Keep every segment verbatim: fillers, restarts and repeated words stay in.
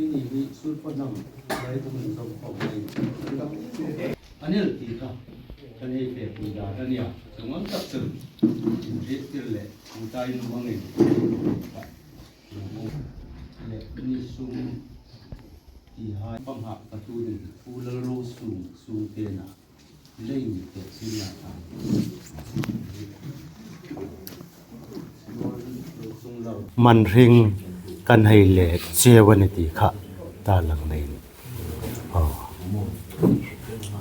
Ni hi sulpa nam lai tum in zong khom nei. Anil ti kha. Kan hei pek pui dan a nia. Chungam tak chun. Inhriettir le. Hung tai nu mangin. Le ni sum. Ti hai pang ha ka tu ni. Pu Lalrosung, sung te na. Man hring kan hei le cheu a ni ti kha ta lang nei. Oh.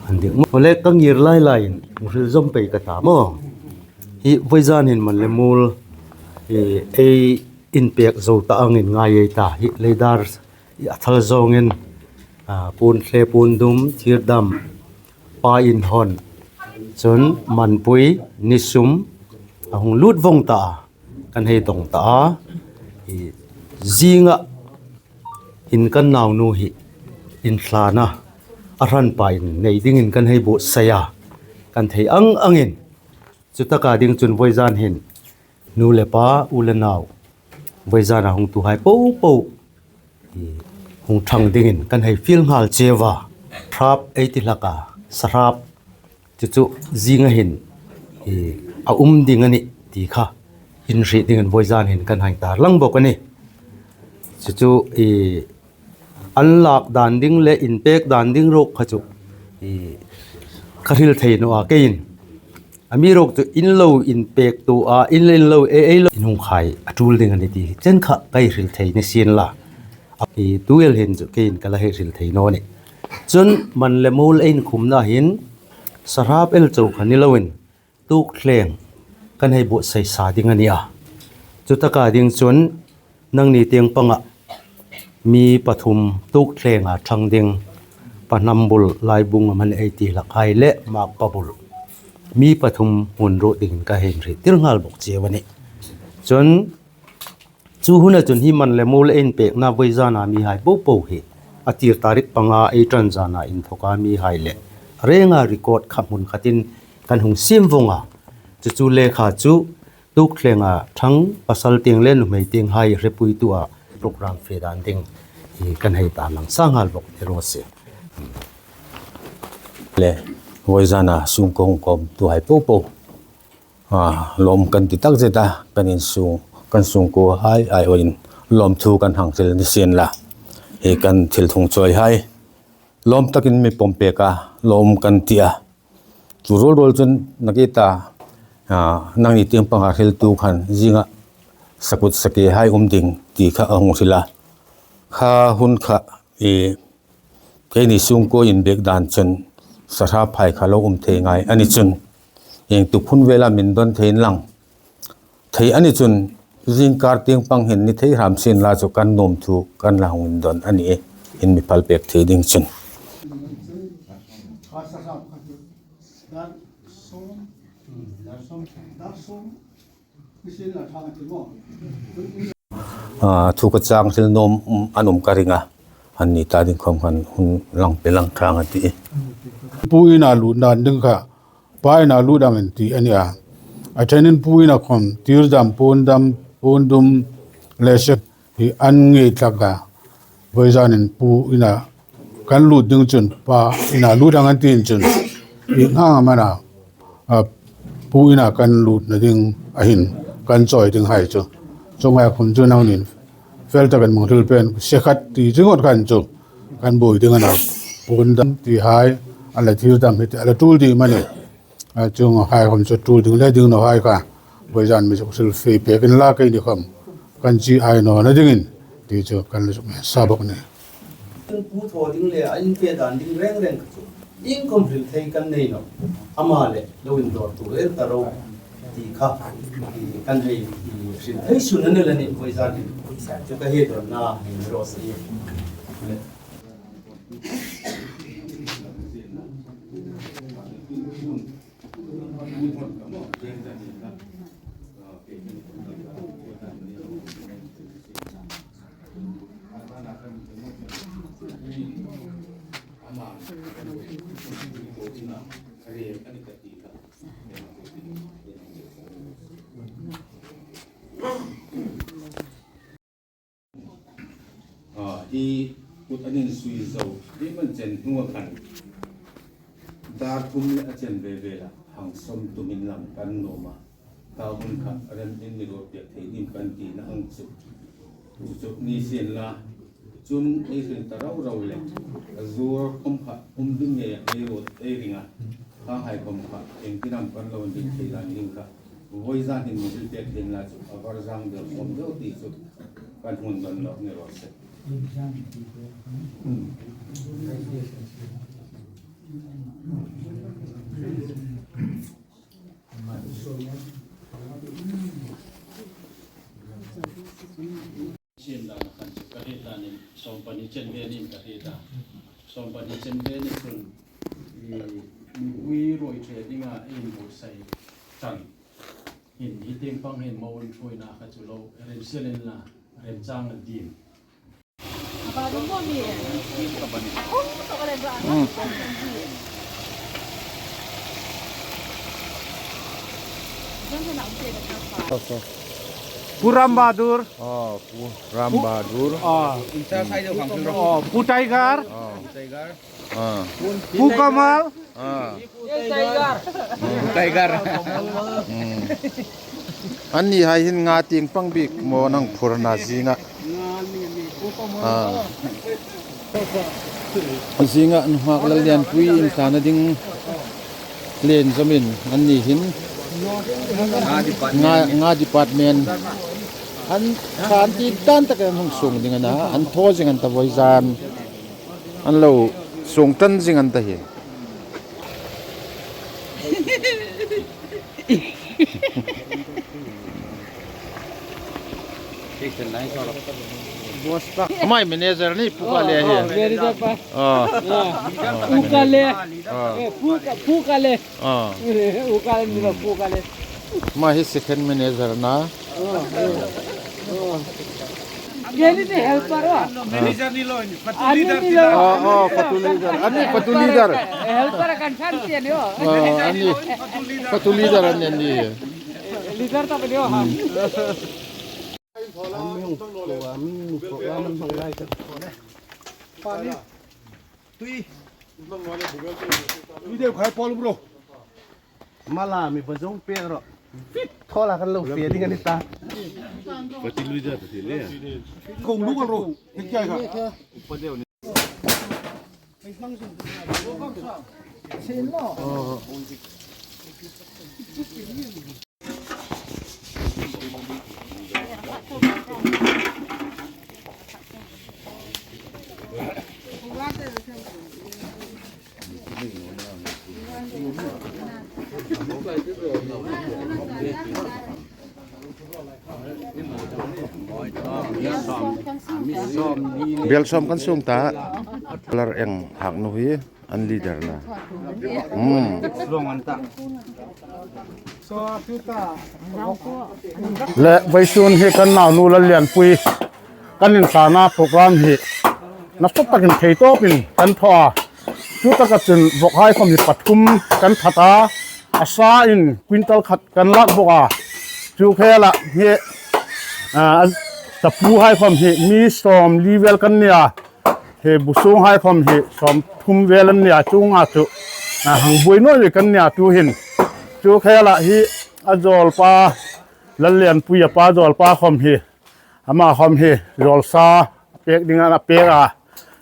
An ding. Mo le ka ngir lai lai in hril zom pei ka ta maw. Hi voizan hin man le mul, eh, ei inpek zo ta angin ngai ei ta. Hi leidar, hi a thal zawngin, ah, puon thle, puon dum, thir dam, pa inhon, chun manpui, ni sum, a hung lut vong ta a, kan hei dong ta a, hi zinga hin kan naunu hi inthlana a hranpa in nei dingin kan hei buotsai a, kan thei ang angin, chu taka ding chun voizan hin nu le pa, u le nau, voizan a hung tuhai po po, i, hung thang dingin kan hei fiel nghal cheu a. Hrap ei ti hlak a, sahrap, chu chu zinga hin, i, a um ding a nih ti kha inhriet dingin voizan hin kan hei tarlang bok a nih. Chu chu, i, an lak dan ding le inpek dan ding ruok kha chu, i, ka hril thei naw a keiin. Amiruokchu in lo inpek tu a, in le in lo e, ei lo in hung khai a tul ding a nih ti chen kha ka hei hril thei ni sien la. I, tu el hin chu keiin ka la hei hril thei naw a nih. Chun man le mul ei inkhumna hin sahrap el chau kha ni loin, tukthleng kan hei buotsai sa ding a nih a. Chu taka ding chun nangni tieng panga mi pathum tukthleng a thang ding, pa hnam bul, laibung am an ei ti hlak hai le makpa bul, mi pathum hung ruot dingin ka hei inhriettir nghal bok cheu a nih. Chun chu huna chun hi man le mul ei inpekna voizana mihai po po hi a tir tarik panga ei ṭan zana inthoka mihai le renga record kha hmun khatin kan hung siem vong a. Chu chu lekha chu tukthlenga thang pasal tieng le nuhmei tienghai hrepuitu a program fe dan ding hi kan hei tarlang sa nghal bok ti raw se. Le voizana sungkuo hung khom tuhai po po, a, lawm kan ti takzet a, kan insung, kan sungkuohai aiawin lawmthu kan hang hril ni sien la. Hi kan thil thung chawihai lawm takin mi pawm pek a, lawm kan ti a. Chu ruol ruol chun nakie ta, a, nangni tieng panga hriltu khan zinga sakut sakehai um ding ti kha a hung hril a. Kha hun kha, i, keini sungkuo inbek dan chun sahrap hai kha lo um thei ngai a ni chun, ieng tukhun vela min don thei inlang. Thei a ni chun, zingkar tieng pang hin ni thei hram sien la chu kan nuom thu kan la hung indon a ni e, in mi phal pek thei ding chun. A, thu ka chang hril nuom, um, an um ka ring a, anni ta ding khom khan hun lang pe lang thang a ti. Pu ina lut dan ding kha, pa ina lut angin ti a nih a. A ṭhenin pu ina khom, tir dam, puon dam, puon dum, le se hi an ngei hlak a. Voizanin pu ina kan lut ding chun, pa ina lut ang an ti chun, ieng ang am a na, a, pu ina kan lutna ding a hin kan chawi dinghai chu. Chuong ang khom chu nangnin fel takin mi hung hril pei, se khat ti ringawt khan chu kan buoi ding a na. Puon dam tihai, a la thil dam hi ti, a la tul ding am a nih. A, chuonghai khom chu tul ding le ding nawhai kha voizan mi chu hril fe pek inla keini khom kan chi ai nawna dingin ti chu kan lo suk sa bok a nih. Pu thaw ding le a inpe dan ding reng reng kha chu iengkhom hril thei kan nei nawh. Ama le lo indawrtu el ta ro ti kha kan hei hril thei sun a ni la nih voizan hin. Chu ka hei dawnna ni raw se. A, hi Kut an insui zo, ei man chen hnunga khan dar thum le a chen ve vela hang sawm tumin lang kan nuom a. Kha hun kha rem in mi ruot pek thei dim kan tina ang chu. Chu chu ni sien la, chun ei hril ta rau rau le, a zuor khom kha um ding ngeia ei ruot ei ring a. Kha hai khom kha, engtin am kan lo ding thei dan ding kha. Vawizan hin mi hril pek ding la chu, a var zang deu khom deu ti chu, kan hung don lawk ni raw se. Siem dan khan chu ka hriet dan in, sawm pahni chen ve niin ka hriet a. Sawm pahni chen ve ni chun, i, mipui ruoi ṭhe dinga inbuotsai ṭan hin, hi tieng pang hin mo in ṭhuoina kha chu lo remsiel inla, remchang a ding. Pu Ram Bahadur. Ah, Pu Ram Bahadur. Ah. Ah, Pu Tiger. Ah. Ah. Pu Kamal. Ah. Pu Tiger. Hmm. Annihai hin nga tieng pang bik mo nang phurna zinga. Ah. Zinga nunghak Lallianpuii intlana ding len zomin anni hin nga, nga department an khan ti tan tak an hung sung ding a na, an thaw zing an ta vawizan. An lo sung ṭan zing an ta hi. Boss pa. Amai manager ni Pu Kale hi. Oh, very good pa. Ah. Ah. Pu Kale. Ah. Eh, Pu Ka-, Pu Kale. Ah. Pu Kale ni lo, Pu Kale. Amai hi second manager na. Keni ni helper o. Manager ni lo, ni, fatu leader ni lo. Oh, oh, fatu leader. Ani fatu leader. Helper kan kan tian yo. Oh, ani fatu leader ani ani. Leader ta bani o ha. Pani. Tui. Tui deu khai pol bro. Mala mi ba zong pe ro. Fit thola kan lo fe ding ani ta. Pati lui da ti le. Kong lu kan ro. Ni kya ka. Bel sawm kan sung ta. Lar eng hak nu hi. An leader na. Hmm. Le vawisun hi kan naunu Lallianpuii kan intlana program hi nasa takin thei tawpin kan thaw a. Chu taka chun vawkhai khom hi pathum kan that a. A sa in quintal khat kan lak bawk a. Chu khela hi, a, tapuhai khom hi mi sawmli vel kan ni a. Hi bu sunghai khom hi sawmthum vel an ni a, chunga chu, a, hang buoi nawi kan ni a tu hin. Chu khela hi a zawlpa, Lallianpuii a pa zawlpa khom hi, ama khom hi zawlsa pek ding a pek a.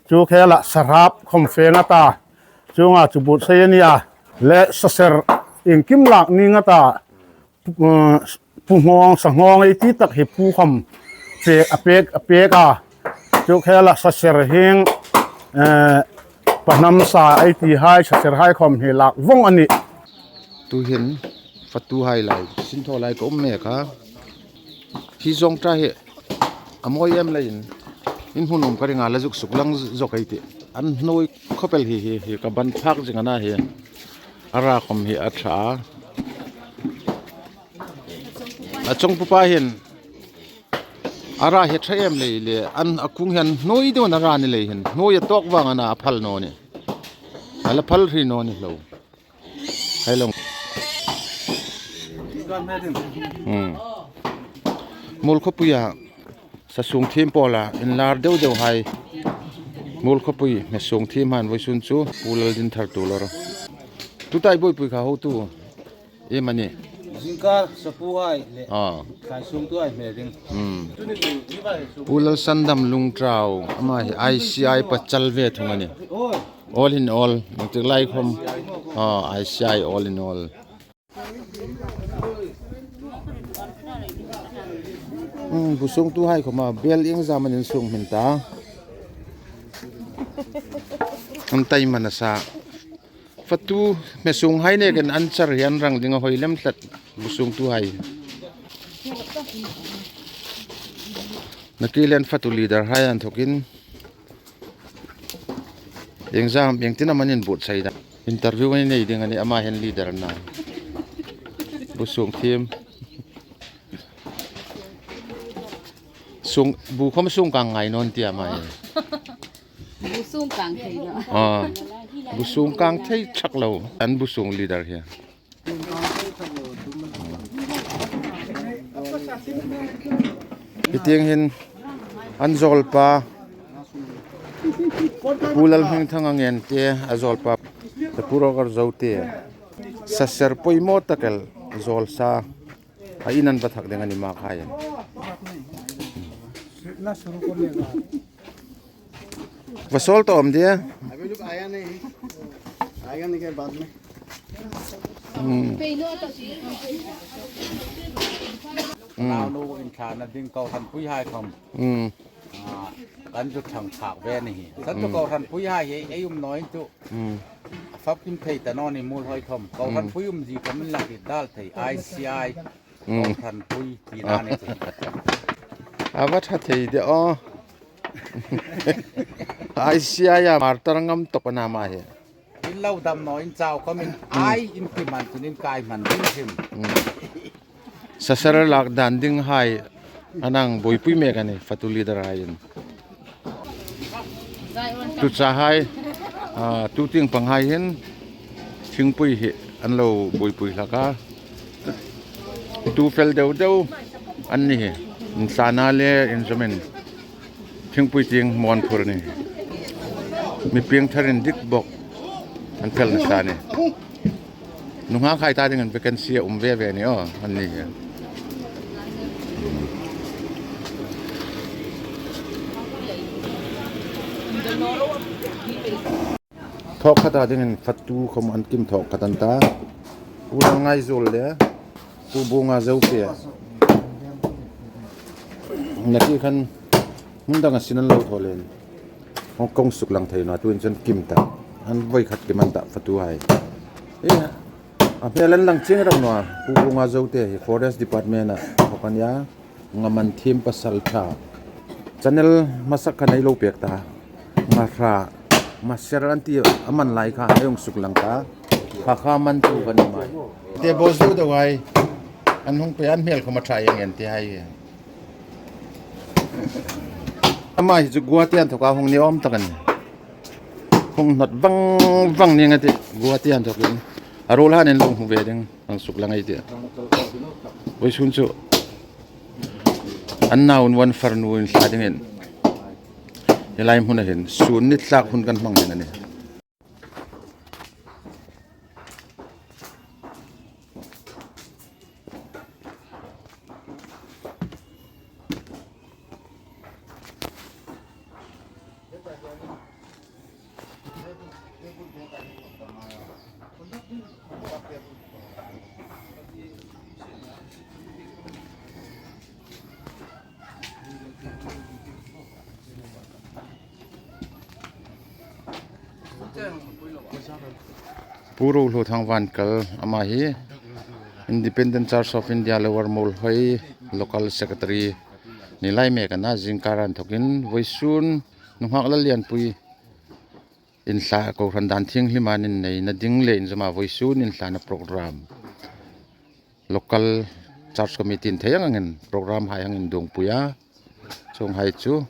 Chu khela sarap khom fe ngat a. Chunga chu buotsai a ni a. Le saser iengkim lak ni ngat a. Pu-, uh, pu nghawng, sa nghawng ei ti tak hi pu khom pek, a pek, a pek a. Chu khela saser hieng, eh, pahnam sa ei ti hai, saser hai khom hi lak vong a nih. Tu hin fatu hai lai, sinthaw lai ka um mek a. Hi zawng ta hi a mawi em leiin in hmun um ka ring a, la zuk suk lang zawk ei tih. An hnuoi khawp el hi, hi, hi ka ban phak zing a na hi. A ra khom hi a ṭha a. A chawngpupa hin a ra hi ṭha em lei le, an a kung hian hnuoi deuhin a ra ni lei hin, hnuoi a tawk vang a na a phal naw ni. A la phal hri naw ni lo. Hei lo. Hmm. Mul khawpuia. Sasung thim pawla inlar deuh deuh hai. Tul khawpui hmesung thiem han vawisun chu Pu Laldinthar tu lawr. Tuta buoipui kha hotu. Iem a ni? Zingkar sapuhai le. Ah. Thaisungtuhai hme ding. Hmm. Pu Lalsandam Lungtrau, ama hi I C I pachal ve thung a ni. Oi. All in all, nang tik lai khom. Ah, I C I all in all. Hmm, bu sungtuhai khoma bel iengzam an insung hmin ta. An taima nasa. Fatu hmesunghai nekin an char hi an rang ding a hoi lem tlat, bu sungtuhai. Nakie leh fatu leaderhai an thokin. Iengzam, iengtin am an inbuotsai ding. Interview an nei ding a ni, ama hin leader a na. Bu sung thiem. Sung, bu khom sung kang ngai naw ni ti ama hin. Bu sung kang thei lo. Ah, bu sung kang thei chak lo. An bu sung leader hi. Hi tieng hin an zawlpa Pu Lalhmingthanga Ngente, a zawlpa Pu Roger Zote. Saser poimaw tak el zawlsa. A in an va thak ding a ni ma kha hin. Va sawl ta awm dia. अभी लोग आया नहीं है। आएगा नहीं क्या बाद में? Hmm. Hmm. Nau inthla na ding kohranpuihai khom. Hmm. Ah, kan zu thang phak ve ni hi. San tu Hmm. kohranpuihai hi ei um naw in tu. Hmm. Fap kim thei ta naw ni mul hoi khom. Hmm. Kohranpui um zie khom in lang hi dal thei I C I. Hmm. Kohranpui ti na ni chu. A va tha thei de aw. I C I a martar ngam tawp a na ma hi. In lo dam naw in chau khom in Hmm. ai in ti man chun in kai man ding hrim. Hmm. Saser lak dan dinghai an hang buoipui mek a ni, fatu leaderhai in. Tu chahai, ah, tu tieng panghai hin thingpui hi an lo buoipui hlak a. Tu fel deu deu an ni hi. Inhlana le inzawmin thingpui tieng mawn phur a ni. Mi pieng thar indik bawk an fel nasa a ni. Nunghak hai ta dingin vacancy a um ve ve ni aw, an ni hi. Thawk khat a dingin fatu khom an kim thawk khat an ta. Pu Lalngaizuol le Pu Bunga Zote. Nakie khan hmun danga sin an lo thaw leiin. Hong kong suklang thei naw, tuhin chun kim ta. An voi khat kim an ta, fatuhai. E, a hmel an lang chieng rau naw a, Pu Bunga Zote hi Forest Department-a thawk a nia, ngam an thiem pasalṭha. Channel hmasa kha nei lo pek ta. Ngahra, Maser an ti a man lai kha, hei hung suklang ta. Kha kha man tu kan ni mai. Te bo zu dawai. An hung pe an hmel khom a ṭha ieng ieng ti hai. Ama hi chu Guwahati an thawka hung ni awm tak a nih. Hung hnawt vang vang ning a tih, Guwahati an thawkin. A ruolhaiin lo hmu ve ding, an suklang ei tih. Vawisun chu an naunu'n farnu inhla dingin hi lai hmuna hin sun ni tlak hun kan hmang ding a nih. Pu Rohlu Thangvankal ama hi Independent Church of India Lower Muolhoi Local Secretary ni lai mek a na, zingkar an thawkin vawisun nunghak Lallianpui inhla kohran dan thienghlim an inneina ding le inzawma vawisun inhlana program. Local Church Committee-in thei ang angin program hai hang indungpui a. Chuonghai chu,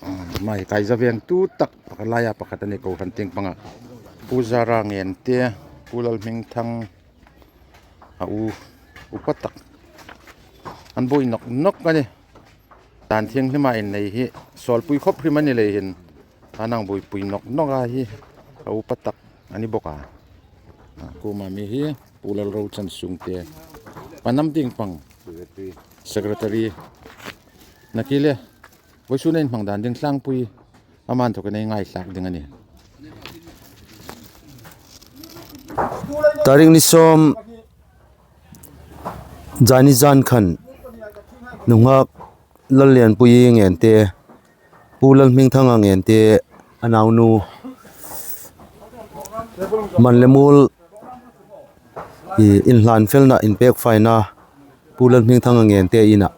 ah, ama hi kaizavengtu tak pakhat laia pakhat a ni kohran tieng panga. Pu Zara Ngente, Pu Lalhmingthang, a u, upa tak. An buoi nawk nawk a nih. Dan thienghlima innei hi, sawlpui khawp hrim a ni lei hin. A nang buoipui nawk nawk a hi, a upa tak a ni bawk a. A, kuoma mi hi Pu Lalrochan Sungte, Panam Dingpang secretary, nakie le vawisun a inhmang dan ding tlangpui, ama inthawkin ei ngaithlak ding a nih. Tarik ni sawm, zani zan khan, nunghak Lallianpuii Ngente, Pu Lalhmingthanga Ngente, a naunu, man le muol, i, inhlan felna, inpek faina, Pu Lalhmingthanga Ngente ina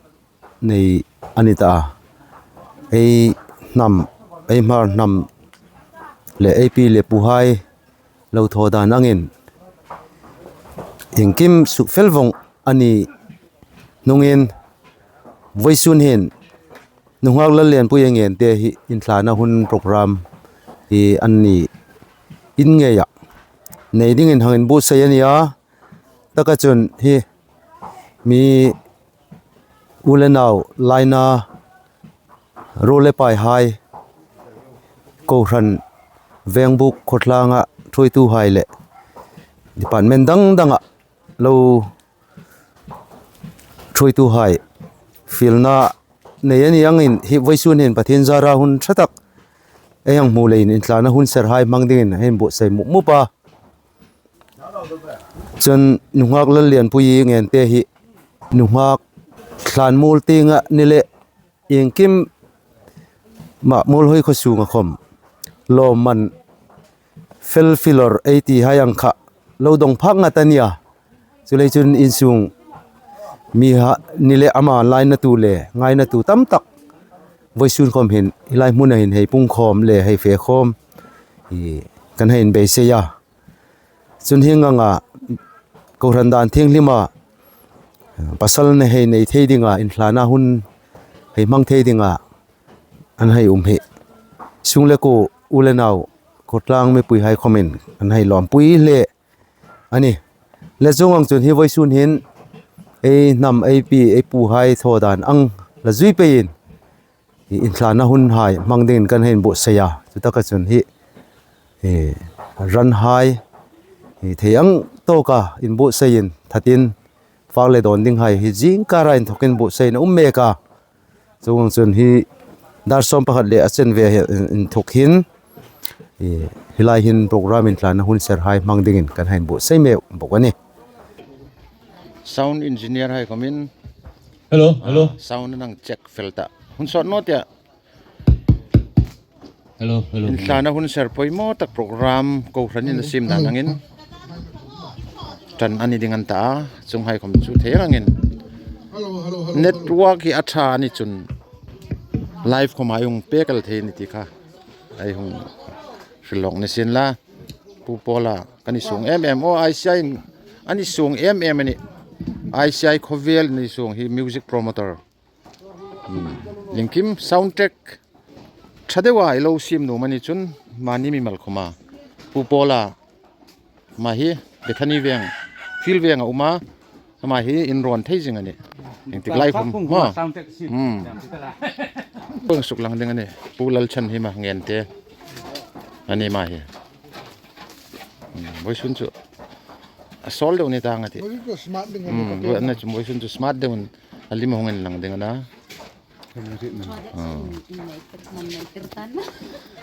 nei a ni ta a. Ei hnam, ei Hmar hnam le ei pi le puhai lo thaw dan angin, iengkim suk fel vong a ni hnungin, vawisun hin nunghak Lallianpuii Ngente hi inthlana hun program hi an ni in ngeia nei dingin hang inbuotsai a nih a. Taka chun hi mi u le nau, laina, ruol le paihai, kohran, vengbuk, khawtlanga ṭhuoituhai le department dang danga lo ṭhuoituhai fielna nei a ni angin, hi vawisun hin Pathien zara hun ṭha tak ei hang hmu leiin inthlana hun serhai hmang dingin hei inbuotsai mup mup a. Chun nunghak Lallianpuii Ngente hi nunghak thlan muol tienga ni le, iengkim ma Muolhoi khaw sunga khawm lawmman fel filawr ei tihai ang kha lo dawng phak ngat a nih a. Chuleiin chun insung mi ha ni le ama lainatu le ngainatu tam tak vawisun khawm hin hi lai hmuna hin hei pungkhawm le hei fe khawm hi kan hei inbeisei a. Chun hieng anga kohran dan thienghlima pasalna hei nei thei dinga, inthlana hun hei hmang thei dinga an hei um hi sung le kuo, u le nau, khawtlang mipuihai khawmin an hei lawmpui hle a nih. Le chuong ang chun hi vawisun hin ei hnam, ei pi, ei puhai thaw dan ang la zui peiin hi inthlana hunhai hmang dingin kan hei inbuotsai a. Chutaka chun hi, hi ranhai hi thei ang tawka inbuotsaiin thatin fak le dawn dinghai hi zingkara inthawkin buotsaiin a um mek a. Chuong ang chun hi dar sawm pakhat le a chanve hi inthawk hin, hi lai hin program inthlana hun serhai hmang dingin kan hei inbuotsai mek bawk a nih. Sound engineer hai khawmin, hello, hello, sound an hang check fel ta. Hun sawt naw tia. Hello, hello. Inthlana hun ser poimaw tak program kohranin a siem dan angin ṭan a ni ding an ta a, chuonghai khawm chu thei ang angin. Network hi a ṭha a ni chun live khawm ei hung pek el thei a ni ti kha ei hung hril lawk ni sien la. Pu Paula, kan i suong em em. Aw, I C I in an i suong em em a nih. I C I khawvel an i suong hi music promoter. Hmm. Iengkim sound check ṭha deua i lo siem nuom a ni chun mani mimal khawma Pu Paula, ama hi Bethany Veng, Field Veng a um a, ama hi inrawn thei zing a nih. Iengtik lai khawm, ma. Hmm. Pung suk lang ding a nih. Pu Lalchanhima Ngente a nih ama hi. Hmm. Vawisun chu a sawl deu ni ta ang a tih. Vawisun chu smart ding a nih. Hmm. Vawisun chu smart deu a nih. A lim a hung inlang ding a na.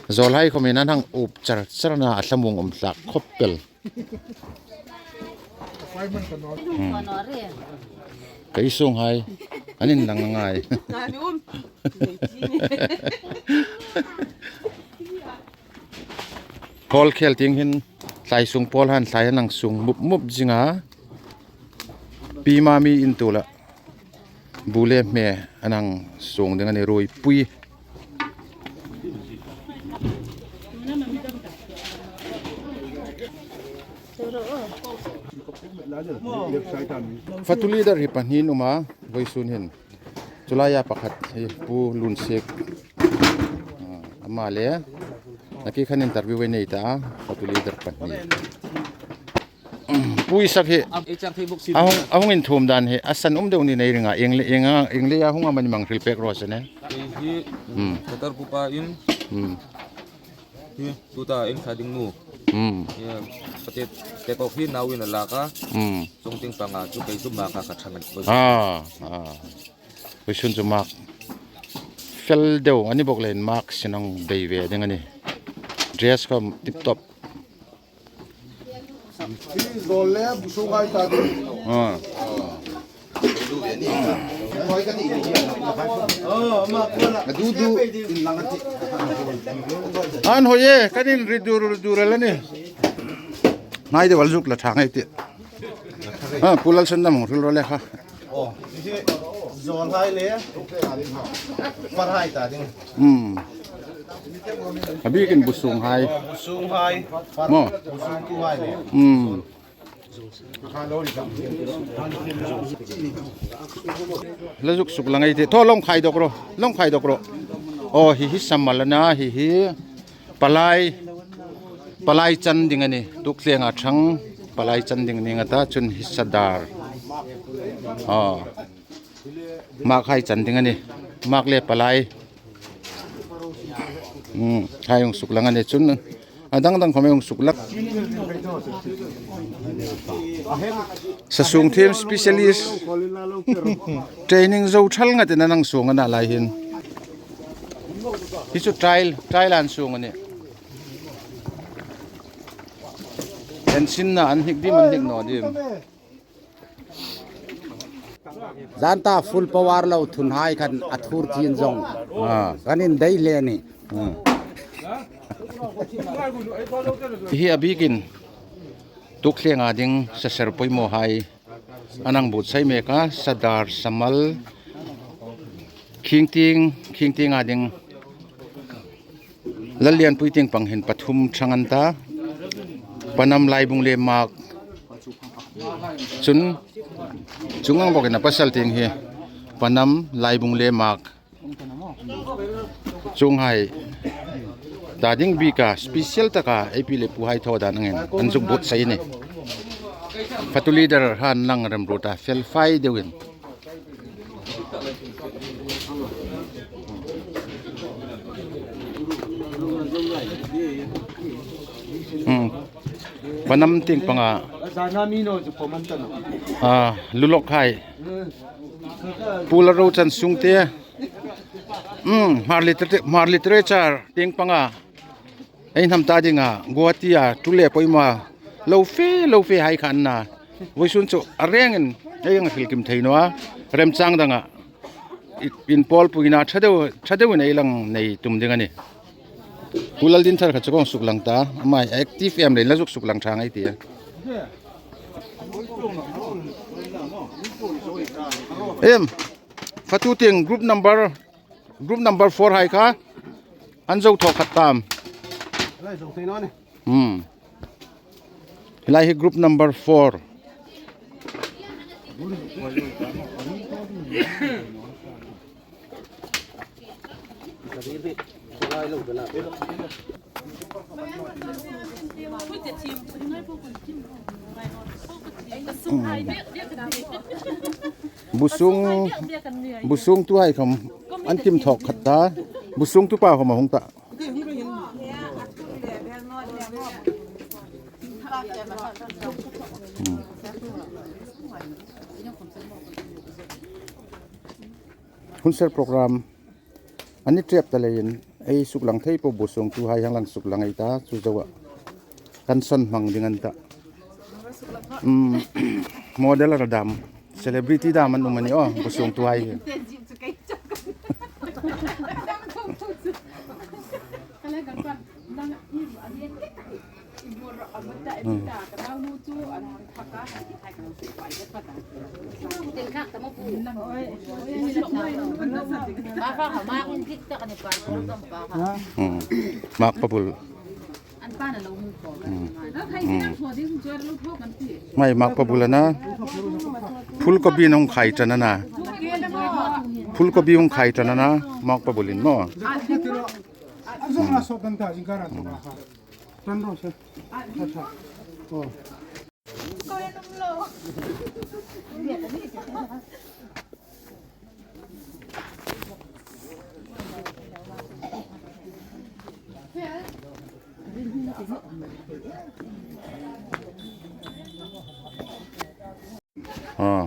Zawlhai khawmin an hang up char char a na, a thlamuong um hlak khawp el. Hmm. Kei sunghai an inlang a ngai. Hall khel tieng hin thlai sung pawl han thlai an hang sung mup mup zing a. Pi Mami in tu la bu le hme an hang sung ding a ni ruoipui. Fatu leader hi pahni an um a, vawisun hin. Chu laia pakhat hi Pu Lunsik. Ah, ama le. Nakie khan interview ei nei ta, fatu leader pahni. Pu Isak hi a hung, a hung inthuom dan hi a san um deu ni nei ring a, ieng le, ieng a, ieng leia hung am a ni mang hril pek raw se ne. Hi, hmm, Qatar kupa in, hmm, Tuta eng kha ding nu. Hmm. Ia, pate, te kok hi nauin a lak a. Hmm. Sung ting panga chu kei chu mak a ka chang a ni. Ah, ah. Vawisun chu mak fel deu a ni bawk leiin mak sin ang bei ve ding a nih. Dress khom tip top. Hi zawl le busung hai ta ding. Ah. Ka du du. An hoi e, kan inri dur dur a la ni. Ngai de wal zuk la thang ai ti. Ah, Pu Lalsandam hung hril ro le kha. Aw, hi zawl hai le, par hai ta ding. Hmm. A bikin busung hai. Busung hai, par, maw, busung tu hai le. Hmm. La zuk suk lang ei ti. Thaw long khai dawk ro. Long khai dawk ro. Aw, hi hi samal a na, hi hi. Palai, palai chan ding a nih. Tukthlenga thang palai chan ding ni nga ta chun hi sadar. Aw. Mak hai chan ding a nih. Mak le palai. Hmm, hai hung suk lang a nih chun. A dang dang khom hung suk lang. Sasung thiem specialist. Training zo thal ngatin an hang sung a na lai hin. Hi chu trial, trial an sung a nih. Ensinna an hnik dim, an hnik naw dim. Zan ta full power lo thun hai khan a thur chin zong. Ah. Kan indei le ni. Hmm. Hi a bikin tukthlenga ding saser poimaw hai. An hang buotsai mek a, sadar, samal, khingting, khingtinga ding. Lallianpui tieng pang hin pathum thang an ta. Panam, Laibung le Mak. Chun, chung ang bawkin a pasal tieng hi. Panam, Laibung le Mak. Chung hai ta ding bika special taka ei pi le pu hai thaw dan angin an zuk buotsai a nih. Fatu leader han lang remruot a fel fai deuin. Hmm. Panam tieng panga. Ah, Lulok hai. Pu Lalrochan Sungte. Hmm, Hmar literature, Hmar literature tieng panga. Ei hnam ta dinga, Guwahati-a, tu le poima, lo fe, lo fe hai khan na. Vawisun chu a rengin, ei ang hril kim thei naw a, remchang danga. I, inpawlpuina ṭha deu, ṭha deuin ei lang nei tum ding a nih. Pu Laldinthar kha chu kong suk lang ta, ama active em leiin la zuk suk lang thang ei ti a. Em, fatu tieng group number Group number four hai kha. An zo thaw khat tam. Lai zo thei naw ni. Hmm. Hi lai hi group number four. Busung, busungtuhai khom an kim thaw khat ta, busungtupa khom a hung ta. Hmm. Hun ser program. An ni ṭep ta leiin, ei suk lang thei po busungtuhai hang lang suk lang ei ta, chu zoa. Kan son hmang ding an ta. Hmm, model a ra dam, celebrity dam an um a ni aw, busungtuhai hi. Hmm. Hmm. Mak pa bul. Hmm. Hmm. Mai mak pa bul a na. Phulkobi hung khai ṭan a na. Phulkobi hung khai ṭan a na. Mak pa bulin maw. Ah.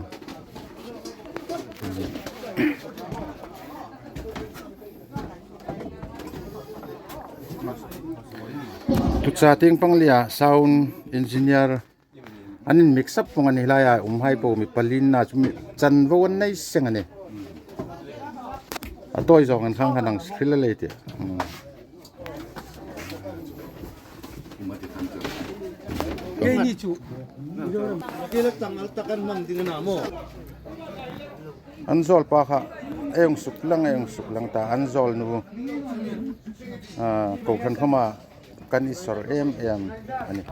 Tuta tieng pang leia sound engineer an inmix up pung a ni laia um hai po mi palina chu mi chanvo an nei seng a nih. A tawi zawng an khang khan ang hril a lei tih. Hmm. Keini chu. Kei la tang al tak an mang ding a na maw. An zawl pa kha, ei hung suklang, ei hung suklang ta, an zawl nu. Ah, kohran khawma kan i sawr em em a nih.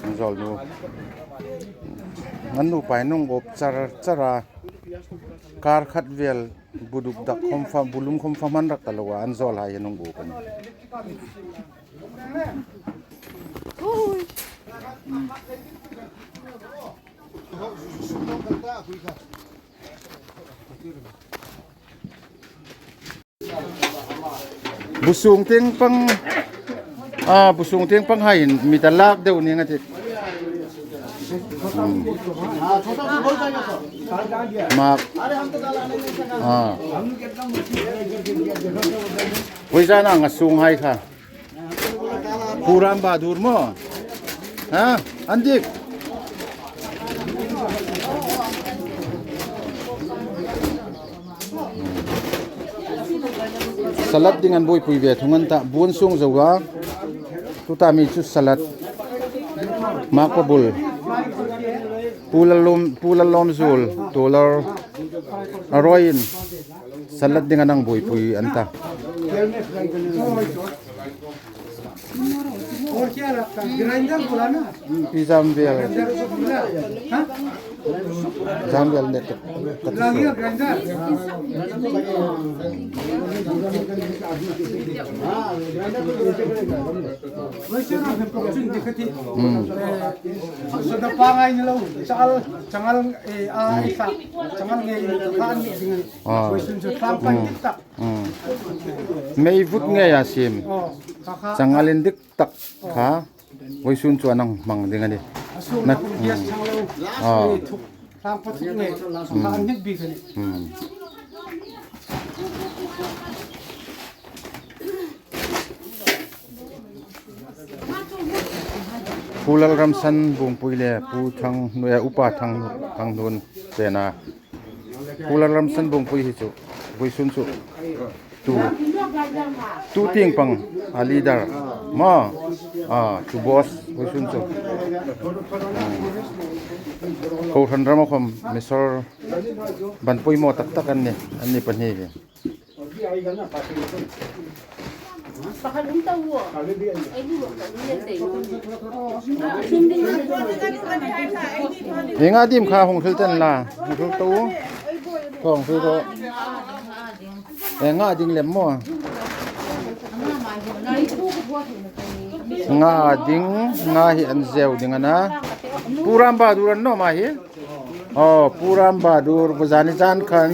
An zawl nu. An nupa in an hung up char char a. Kar khat vel bu duk dak khawm fa, bu lum khawm fa hman rak ta lo a, an zawl hai an hung up a nih. Bu sung tieng pang, ah, bu sung tieng pang hai in mi ta lak deu ning a tih. Hmm. Mak. Ah. Voi zana nga sung hai kha. Pu Ram Bahadur maw? Ha? An dik. Salad ding an buoipui ve thung an ta, bu an sung zo a. Tuta mi chu salad. Mak pa bul. Pu Lal Lawm, Pu Lal Lawm zul, tular. A ruoi in. Salad ding an hang buoipui an ta. Pi zam vel. Zam vel ne tuk. Hmm. Ah. Hmm. Mei vut ngeia siem. Aw, kha kha. Chang al indik tak kha. Voisun chu an hang hmang ding a nih. A sung na, na, gas chang lo. Aw. Ei thuk, tlang pa thuk ngei. Kha an hnit bik a nih. Hmm. Pu Lalramsan Bungpui le Pu Thang, eh, Upa Thang, Thanghnun chena. Pu Lalramsan Bungpui hi chu, voisun chu. Tu, tu tieng pang a leader. Ma, ah, chu boss, voisun chu. Hmm. Kohran rama khawm, mi sawr ban poimaw tak tak an nih, an ni pahni hi. Ienga ding kha hung hril ta la, hung hril ta u. Hung hril ta. Ienga ding lem maw. Nga ding, nga hi an zeu ding a na. Pu Ram Bahadur an naw ma hi. Oh, Pu Ram Bahadur, bu zani zan khan.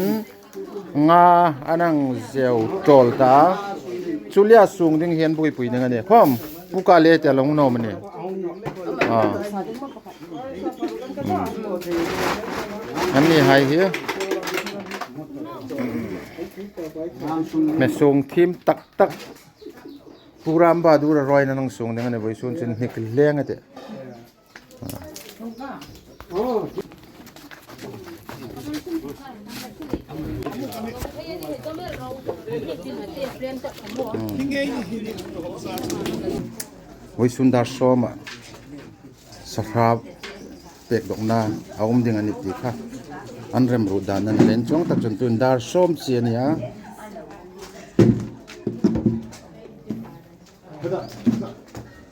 Nga an hang zeu tawl ta. Chu leia sung ding hi an buoipui ding a nih. Khawm, Pu Kale te a lo hung nawm a nih. Ah. Hmm. An ni hai hi. Mi sung thiem tak tak. Pu Ram Bahadur a ruoi in an hang sung ding a nih, voisun chun hnik leng a tih. Voisun dar sawma sahrap pek dawkna a um ding a nih ti kha an remruot dan a nih. Len chuong tak chun tuhin dar sawm chi a ni a.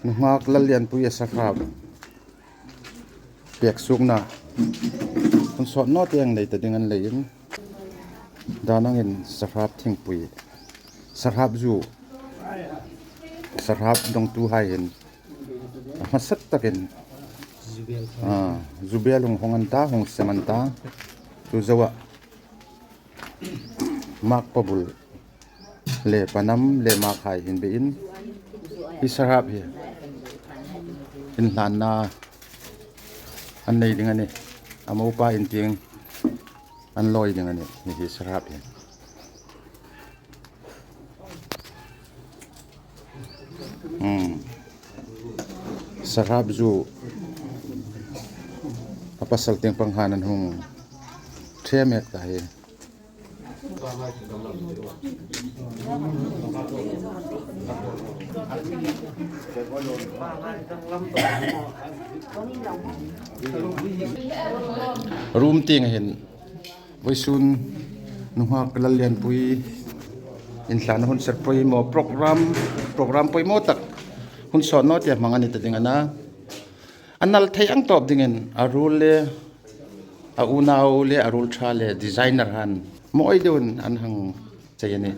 Nunghak Lallianpuia sahrap pek suokna hun sawt naw tieng nei ta ding an leiin, dan angin sahrap thingpui, sahrap zu, sahrap dongtuhai hin a hmasa takin, ah, zu bel hung hawng an ta, hung sem an ta. Chu zoa Mak pa bul le panam le mak hai hin beiin hi sahrap hi Inhlanna an nei ding a nih. A mopa in tieng an lawi ding a nih. Hi hi sarap hi. Hmm. Sarap zu a pasal tieng pang han an hung ṭhe mek ta hi. Room tieng hin vawisun nunghak Lallianpui inhlanna hun ser poimaw program, program poimaw tak hun sawt naw tia hmang a ni ta ding a na. A nal thei ang tawp dingin a ruol le, a unau le, a ruol ṭha le, designer han mawi deuin an hang chei a nih.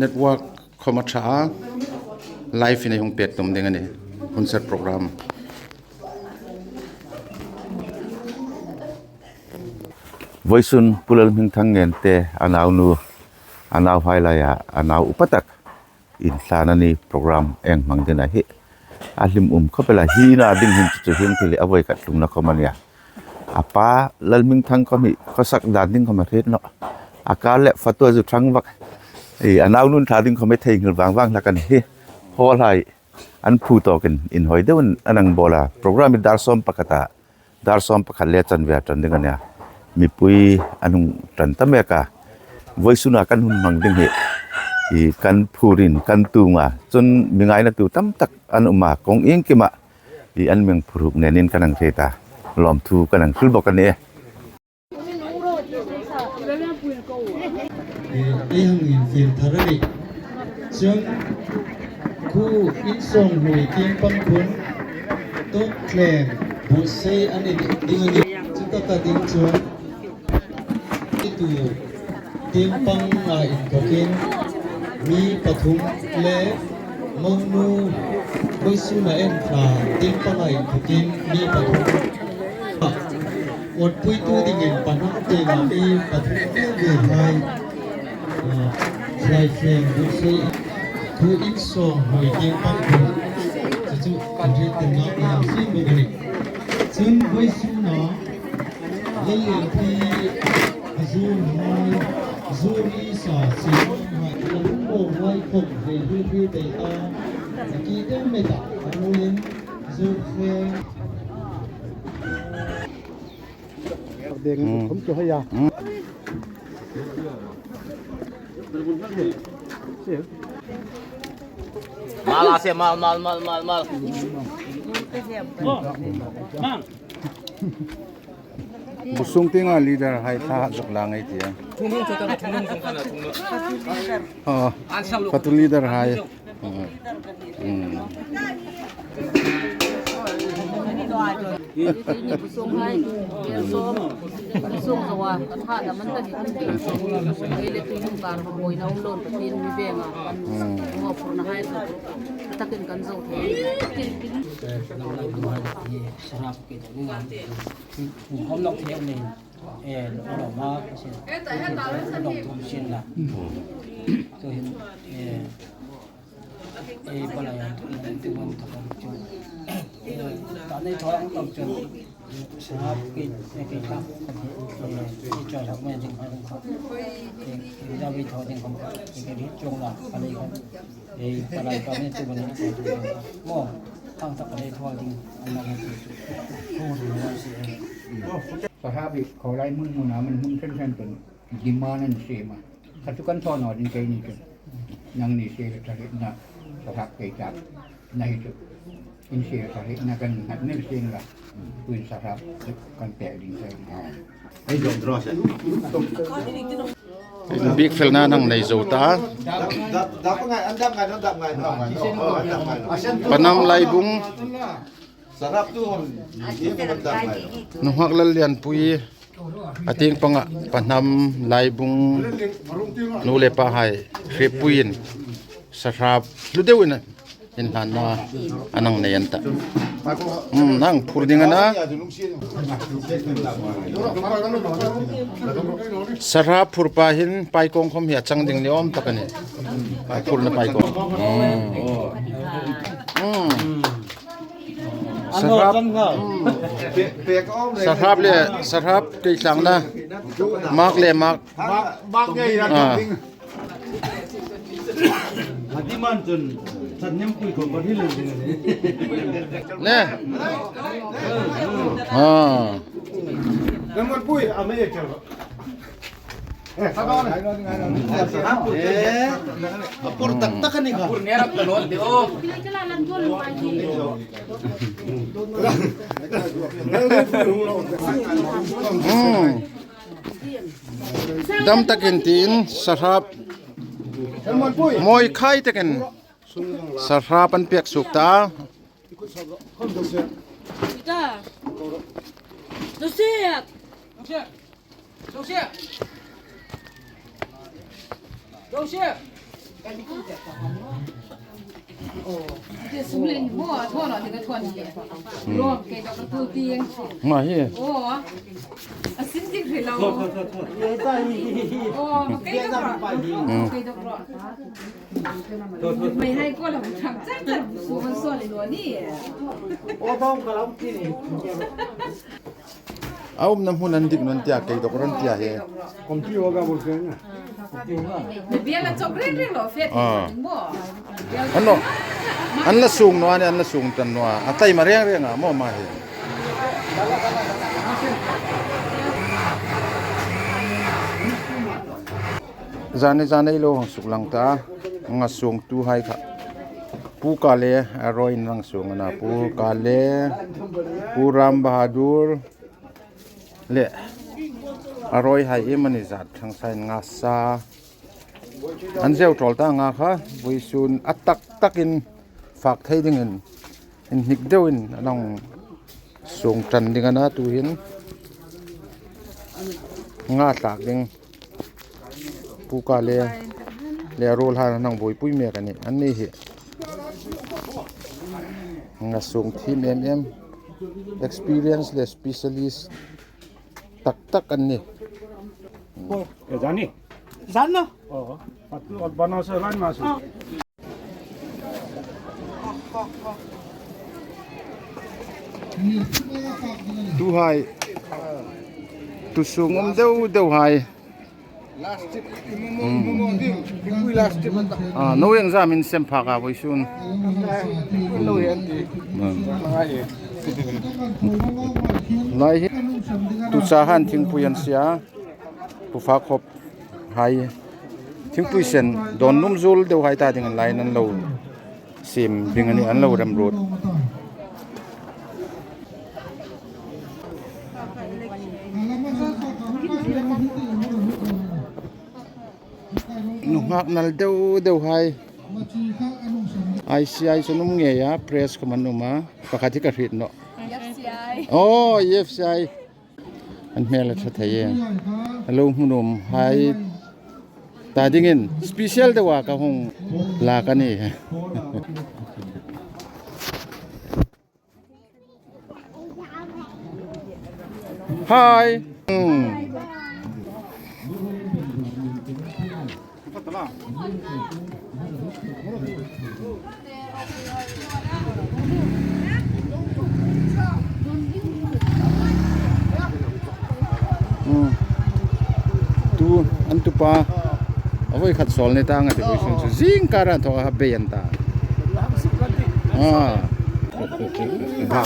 Network khawm a ṭha a, live-in ei hung pek tum ding a nih, hun ser program. Vawisun Pu Lalhmingthang Ngente a naunu, a nauhai laia a nau upa tak inhlanna ni program ei hmang ding a hi. A hlim um khawp el a, hi na ding hin chu chu hin thil a voi ka tlungna khawm a nia. A pa Lalhmingthang khawm hi khawsak dan ding khawm a hriet naw. A kar le fatu a zu thang vak. I a naunun thla ding khawm hi theinghil vang vang hlak a ni hi. Hall hai an phu tawkin inhawi deuin an hang bawl a. Program hi dar sawm pakhat a, dar sawm pakhat le chanve a ṭan ding a nia. Mipui an hung ṭan ta mek a. Vawisuna kan hun hmang ding hi i kan phurin kan tung a. Chun mi ngaina tu tam tak an um a. Kawng iengkima i an mi phuruk nenin kan hang hriet a. Lawmthu kan hang hril bawk a nih. Ei hang infiel thar a nih. Chun khu Insawnghuoi tieng pang khun Tawkthleng buotsai an indik ding a nih. Chu taka ding chuan tu tieng panga inthokin mi pathum le Monu vawisuna en thla tieng panga inthokin mi pathum. Awtpuitu dingin pahnam tienga mi pathum ve ve hai, ah, Thlaifen buotsai khu Insawnghuoi tieng pang khun. Chu chu kan hriet tel ngak a ni si bawk a nih. Chun vawisuna Lallianpui a zuolhai, zuolhai sa si hai, a lungmawhai khawm hei hri hri dei a, a ki deuh met a, a ruolin zuolhai. Deng, hmm, khawm chu hei a. Hmm. Mal a se, mal, mal, mal, mal, mal. Bu sung tienga leader hai thla zuk la ngei tia. Thunung, thunung, thunung, thunung. Oh, fatu leader hai. Hmm. Hmm. Ei, ei, ni bu sung hai, bel sawm, bu sung zawa, kan ha da man ta ni. Ei le tui hung kar buoina um loin Pathien mi venga, kan, hmm, mo phurna hai chu takin kan zo thei. Sarap ke dawng ni ngam. Hum khawm nawk thei a nih. Eh, lo ma ka sin. Lo thum sin la. Chu hin, eh, eh, palai an thum tu man ta kan chu. Eh, ta nei thaw ang tam chun. Sarap ke, eh, ke ka. Eh, eh, cho sak me jing ha ko. Eh, eh, ja vi thaw jing ko. Eh, ke ri chung la, palai ko. Eh, palai ka me tu man ko. Mo, tang ta palai thaw ding. An la ko. Ko ri ma si. Sarap hi khawlai hmun hmuna man hmun hran hran chun demand an siem a. Kha chu kan thaw naw ding keini chu. Nangni siem thla hrietna, sarap kei tak na hi chu. In siem thla hrietna kan nghat mer sien la. Tuin sarap kan pek ding keini. Ei dawm draw se. Bik felna nang nei zo ta. Dap, dap, dap ngai, an dap ngai, an dap ngai, an dap ngai. Pahnam Laibung. Sarap tu hon, ye ko ban dam mai. Nunghak Lallianpui a tieng panga Pahnam Laibung nu le pa hai hrietpuiin sarap hlu deuin a Inhlanna a nang nei an ta. Hmm, nang phur ding a na. Sahrap phurpa hin paikawng khom hi a chang ding ni awm tak a nih. A phurna paikawng. Hmm. Hmm. Sahrap. Hmm. Sahrap le, sahrap kei tlangna. Mak le mak. Mak, mak ngei ran. Ah. Hati man chun, chan nem pui ko ko hi lo ding ne. Ne. Ah. Lamon pui, a mei chal. Eh, sabon. Eh, a phur tak tak a ni kha. Phur ne rap ka lo de o. Hmm. Dam takin tiin, sahrap. Mawi khai takin sahrap an pek suok ta. Ma hi. A umna hmun an dik naw tia, kei dawk ran tia hi. Committee wa ka bol ke na. Ah. An naw. An la sung naw a ni, an la sung tan naw a. A taima reng reng a maw ma hi. Zani zani lo hang suk lang ta. Nga sungtuhai kha. Pu Kale a rawi in lang sung a na. Pu Kale, Pu Ram Bahadur. Le, a rawihai iem a ni zat thang sa in nga sa. An zeu ṭawl ta nga kha, vawisun a tak takin fak thei dingin, inhnik deuin an hang sung ṭan ding a na tuhin. Nga thlak ding. Pu Kale le a ruolhai an hang buoipui mek a nih. Anni hi nga sung thiem em em, experience le specialist tak tak an nih. Ke zani? Zan na? Oh, patu bana sa lan masu. Tuhai. Tu sung um deu deu hai. Last trip, imo, imo, imo, imo, imo, imo, imo, last trip. Ah, naw eng zam in sem phak a vawisun. Lo hi an ti. Lai hi. Tu cha han thingpui an sia. Pu Fakhop hai. Thingpui sen dawn nuom zuol deu hai ta dingin lai an lo siem ding a nih, an lo remruot. Nunghak nal deu deu hai. I C I chu an um ngei a, press khom an um a, pakhat hi ka hriet nawh. F C I. Oh, F C I. An hmel a ṭha thei e. A lo hmu nuom hai ta dingin special deua ka hung lak a nih. Hai. Hmm. Hmm. Tu, an tupa. A voi khat sawl ni ta nga ti voi sun chu. Zing kara thaw a bei an ta. Ah. Ba.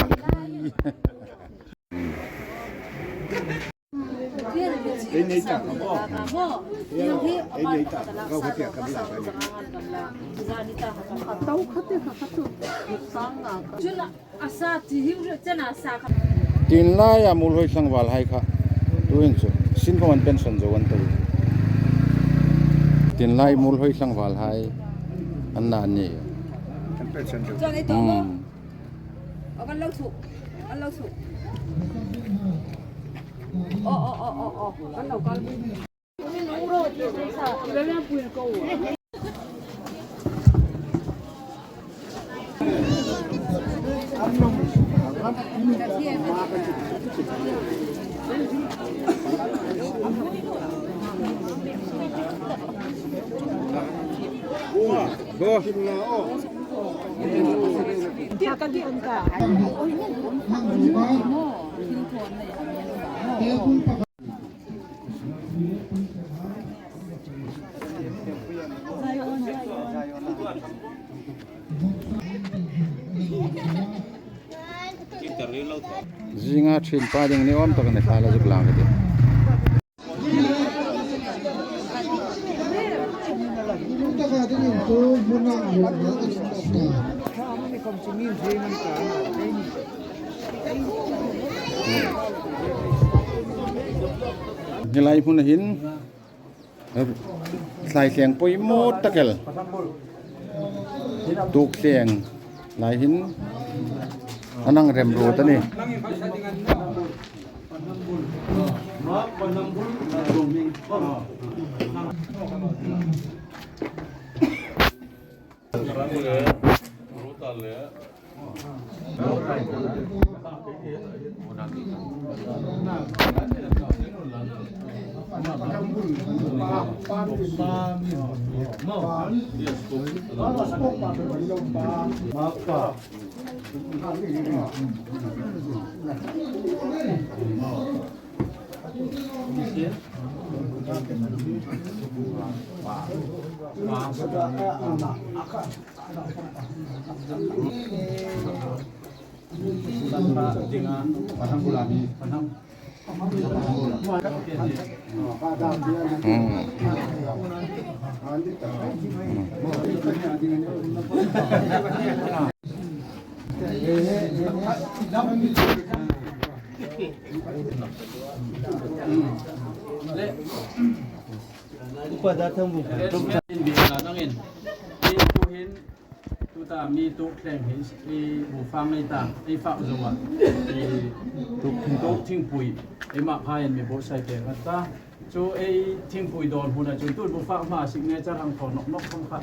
Tin laia Muolhoi tlangvalhai kha. Tuhin chu. Sin khom an pension zo an ta. Tin lai Muolhoi tlangvalhai. An na ni. An pension zo. Hmm. Aw, kan lo thu. Kan lo thu. Aw, aw, aw, aw, aw. Kan lo kal. Kan lo kal. Kan lo kal. Zinga ṭhin pa ding ni awm tak a ni hla la zuk lang ka ti. Hi lai hmun hin, Tlaithleng poimaw tak el. Tukthleng lai hin a nang remruot a nih. Upa da thang bu. Arrangement in bik la nangin. Ei tuhin, tuta mi tukthleng hi, ei bu fang ei ta, ei fak zo a. Ei tuk thingpui. Ei mak hai mi bo sai te ka ta. Chu ei thingpui dawn huna chu tu bu fak hma signature hang thaw nawk nawk khom kha.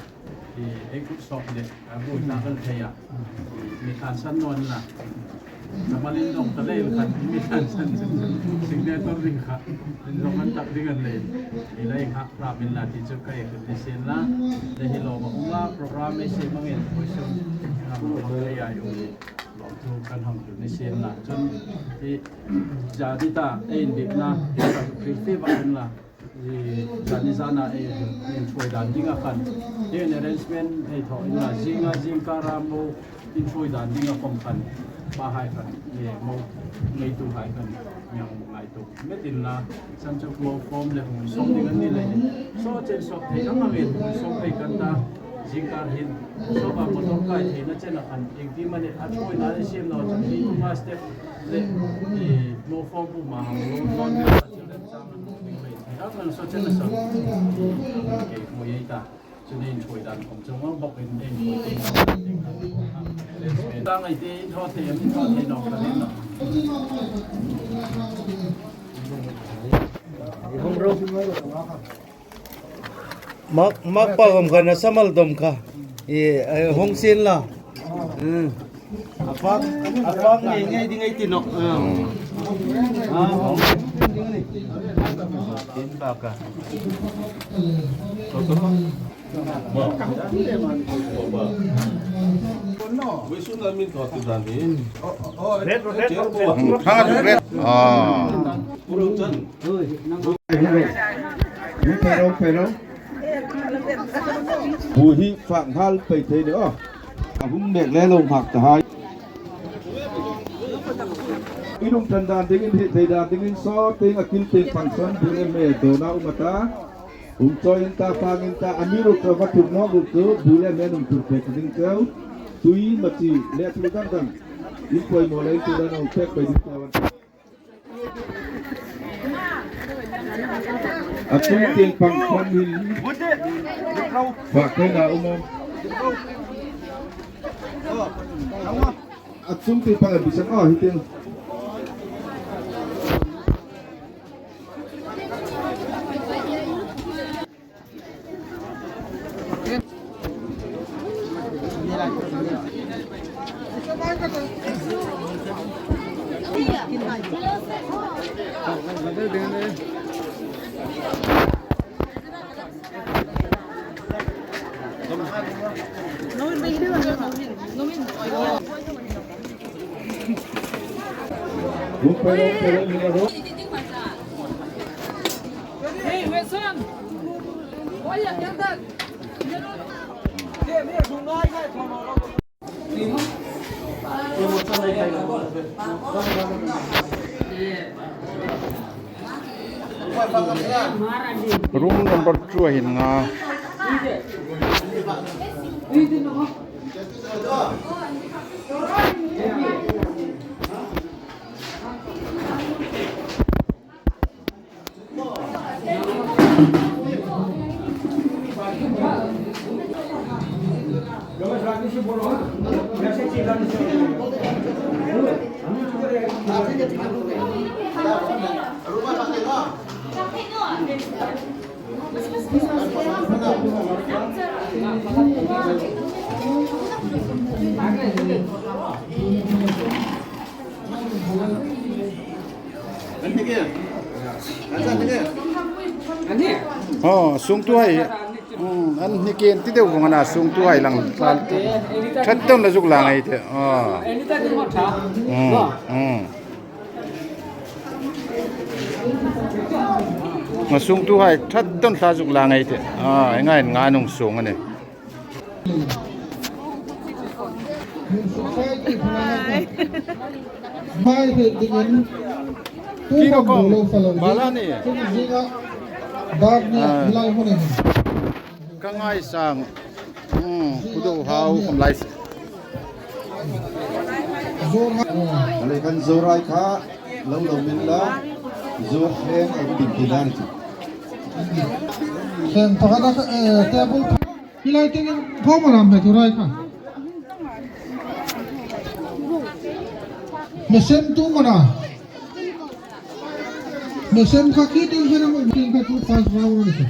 Ei, ei kut sawk le, a bu ta kan thei a. Mi tlansan naw ni la. Ka malin dong ta le khan mi tlansan. Signature ring kha. Min dong an tak ding an le. Ei lai kha, ra min la ti chu ka ei kut ni sien la. Le hi lo ma um la, program ei se mangin, koi sum. Ram lo ma ei ai um. Lo tu kan hang tu ni sien la. Chun, ei, ja di ta, ei in bik na, ka tu phil fi va an la. Zani zana ei inṭhuoi dan dinga khan, ei arrangement ei thaw inla, zinga zingkara mo inṭhuoi dan dinga khom khan, pa hai khan, ei mo ngeitu hai khan, mi hang ngaituo met inla, sam chu mo form le hung sawm ding an ni lei. Saw chen sawm thei ang angin hung sawm thei kan ta, zingkar hin, saw ba motor kai theina chena khan, iengtin am a ni a ṭhuoina ei siem naw chu, ei tunga step le, ei mo form bu ma hang lo, lo, Mak, mak pa gom kha na samal dom kha. E, e, hung sien la. Hmm. A fak, a fak ngei ngei ding ei ti nawk. Hmm. A, hung. Tin ba ka. Red, red, red, red. Hmm, red. Ah. Ui, nang. Ui, pero, pero. Bu hi fak nghal pei thei ni aw. A hung mek le lo nghak ta hai. I lungthan dan dingin, hriet thei dan dingin, saw tieng a kil tieng function, bu le me dona um a ta. Um chawi in ta, fang in ta, amiruokchu va thuk nawk ruok chu, bu le me an um tur pek ding cheu. Tui, machi le thu dang dang. In poimaw le in tu dan a um pek pei ding cheu. A chung tieng pang khom hin. Fak theina um am? A chung tieng pang a bi sang a hi tieng. Room number two-a hin nga. Aw, sungtuhai. Hmm, an hni kien ti deu vong a na, sungtuhai lang tlal. Ṭhat dawn la zuk la ngai te. Aw. Hmm, hmm. Nga sungtuhai ṭhat dawn la zuk la ngai te. Aw, enga in nga nung sung a nih. Mai hei dingin. Kino kong, bala ni. Ah. Ka ngai sang. Hmm, kudo hau khom lai si. Ale kan zorai kha lo lo min la. Zo hen a din ti dan ti. Sen pakhat a, eh, table. Hi lai tieng in khawm a lam hei turai kha. Mesem tu mana. Mesem kha khi ding hian a hmun ding kha chu first round a ni chu.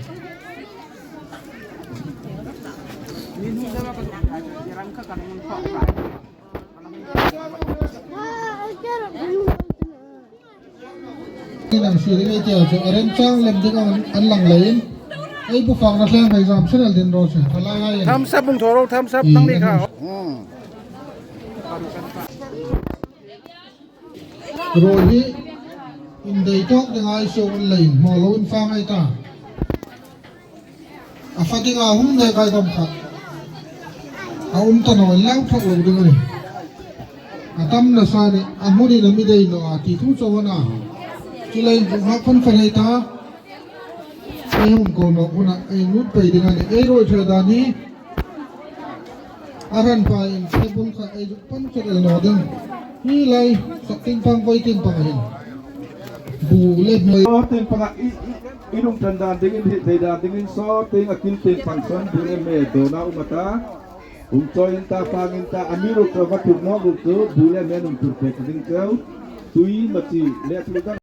Inang si ring ei tia chu a remchang lem ding an, an lang leiin. Ei bu fangna thleng hei zam sen al din ro se. Thalai ai. Thumbs up hung thaw ro, thumbs up nangni kha. Hmm. Ro hi in dei tawk ding ai se un leiin. Hmaw lo in fang ai ta. A fa dinga hung nei kai dam kha. A um ta naw, lau thawk lo ding a nih. A tam nasa nih, a hmunin a mi dei naw a, ti thu chauh a na. Chu lai inzuk hak phun fan hei ta. Ei hung ko nawk huna, ei lut pei ding a nih. Ei ruoi ṭhe dan hi. A hran pa in table kha ei zuk pan chawt el naw ding. Hi lai, sak tin pang, voi tin pang hin. Bu le hmei. Tin panga i, i, i lungtan dan dingin, hrietthiet dan dingin, saw tin a kil tin pang sawn, bu le hmei dona um a ta. Hung chawi in ta, fang in ta, amiruokchu va tur nawk ruok chu, bu le hmei an hung tur pek ding cheu. Tui, machi, le tui dang.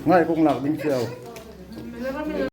Ngai kong lak ding cheu.